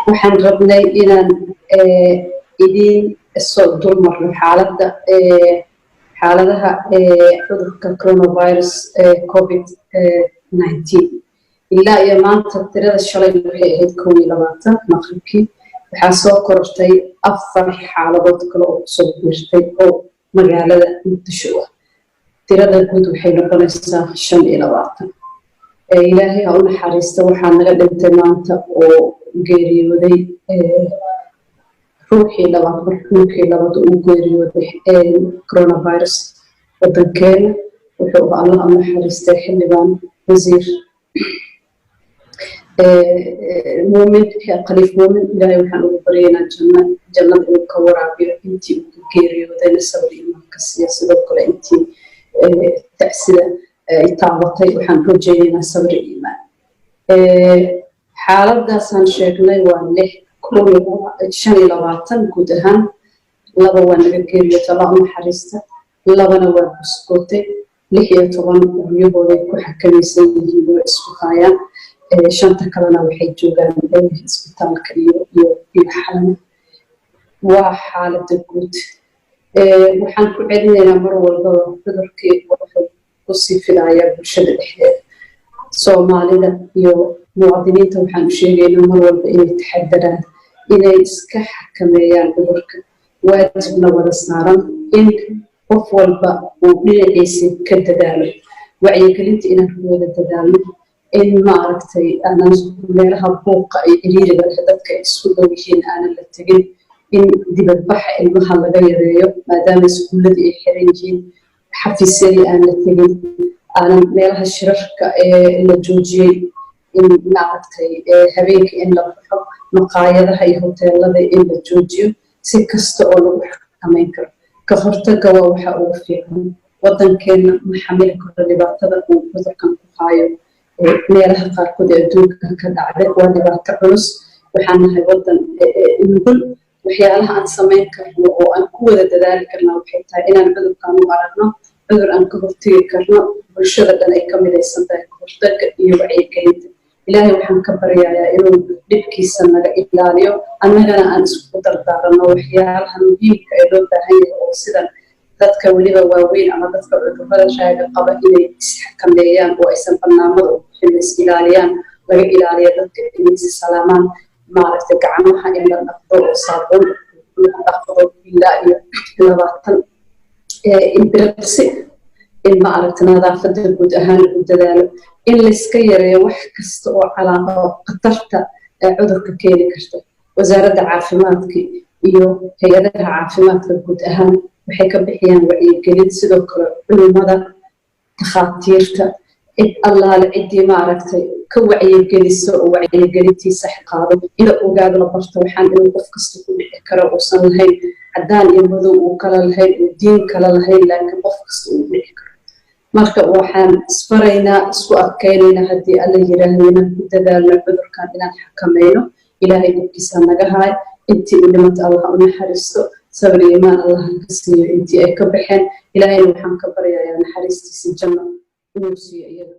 Waxaan rabnay inaan idiin soo dulmarno xaaladda, xaaladaha cudurka coronavirus, COVID-19. Ilaa iyo maanta tirada shalay waxay ahayd 21. Maqribkii waxaa soo korortay afar xaaladood kale oo kusoo biirtay oo magaalada Muqdisho ah. Tirada guud waxay noqonaysaa 25. Ilaahay ha u naxariista, waxaa naga dhintay maanta oo geeriyooday ruuxii labaad, marxuumkii labaad uu geeriyooday coronavirus wadankeena. Wuxuu, Allah u naxariistay, xildhibaan wasiir Muumin Khaliif Muumin. Ilaahay waxaan ugu baryaynaa janna, jannada inuu ka waraabiyo, intii uu ka geeriyoodayna sabir iimaan ka siiya. Sidoo kale intii tacsida ay taabatay waxaan rajaynaynaa sabir iimaan. Xaaladaasaan sheegnay waa lix, 25 guud ahaan. Laba waa naga geeriyoota, Allah u naxariista, labana waa buskootay, 16 guryahooday ku xakamaysan yihiin oo isku haayaan, shanta kalena waxay joogaan isbitaalka iyo Xalane. Waa xaaladda guud. Waxaan ku celinaynaa mar walbaba, cudurkii wuxuu kusii filayaa bulshada dhexdeeda. Soomaalida iyo muwaadiniinta waxaan u sheegaynaa mar walba inay taxadaraan, inay iska xakameeyaan cudurka. Waajibna wada saaran in qof walba uu dhinaciisa ka dadaalo, wacyigelinta inaan ku wada dadaalno, in maaragtay aanan meelaha buuqa iyo ciriiriga leh, dadka ay isku dhow yihiin, aanan la tegin, in dibadbaxa ilmaha laga yareeyo maadaama iskuulladii ay xiran yihiin, xafiisyadii aan la tegin, aanan meelaha shirarka ee la joojiyey, in maaragtay habeenkii in la baxo, maqaayadaha iyo hoteelada in la joojiyo, si kasta oo lagu xakameyn karo. Ka hortagga waa waxa ugu fiican. Waddankeenna ma xamili karo dhibaatada uu cudurkan ku haayo. Meelaha qaarkood ee adduunka ka dhacday waa dhibaato culus. Waxaan nahay waddan nugul. Waxyaalaha aan samayn karno oo aan ku wada dadaali karna waxay tahay inaan cudurkan u aragno cudur aan ka hortegi karno, bulshada dhan ay ka midaysan tahay ka hortagga iyo wacyigelinta. Ilaahay waxaan ka baryayaa inuu dhibkiisa naga ilaaliyo, annagana aan isku dardaaranno waxyaalaha muhiimka ee loo baahan yahay, oo sidan dadka weliba waaweyn ama dadka cudurrada raaga qaba inay isxakameeyaan oo aysan barnaamada u bixin, is ilaaliyaan, laga ilaaliya dadka inay is salaamaan, maaragtay gacmaha in la dhaqdo oo saabuun lagu dhaqdo ilaa iyo 20 ilbiriqsi, in maaragta nadaafadda guud ahaan lagu dadaalo, in layska yareeyo wax kasta oo calaaqo khatarta cudurka keeni karta. Wasaaradda caafimaadka iyo hay-adaha caafimaadka guud ahaan waxay ka bixiyaan wacyigelin. Sidoo kale culimada, takhaatiirta, cid allaale ciddii maaragtay ka wacyigeliso oo wacyigelintii sax qaado, in la ogaado, la barto waxaan inuu qof kasta ku dhici karo, uusan lahayn caddaan iyo madow, uu kala lahayn, uu diin kala lahayn, laakiin qof kasta uu dhici karo. Marka waxaan isfaraynaa, isku adkaynaynaa, haddii Alla yiraahdo, inaan ku dadaalno cudurkan inaan xakameyno. Ilaahay dhibkiisa naga haay. Intii u dhimata Allah u naxariisto, sabir iyo iimaan Allah ka siiyo intii ay ka baxeen. Ilaahayna waxaan ka baryayaa naxariistiisa janno inuu siiyo iyaga.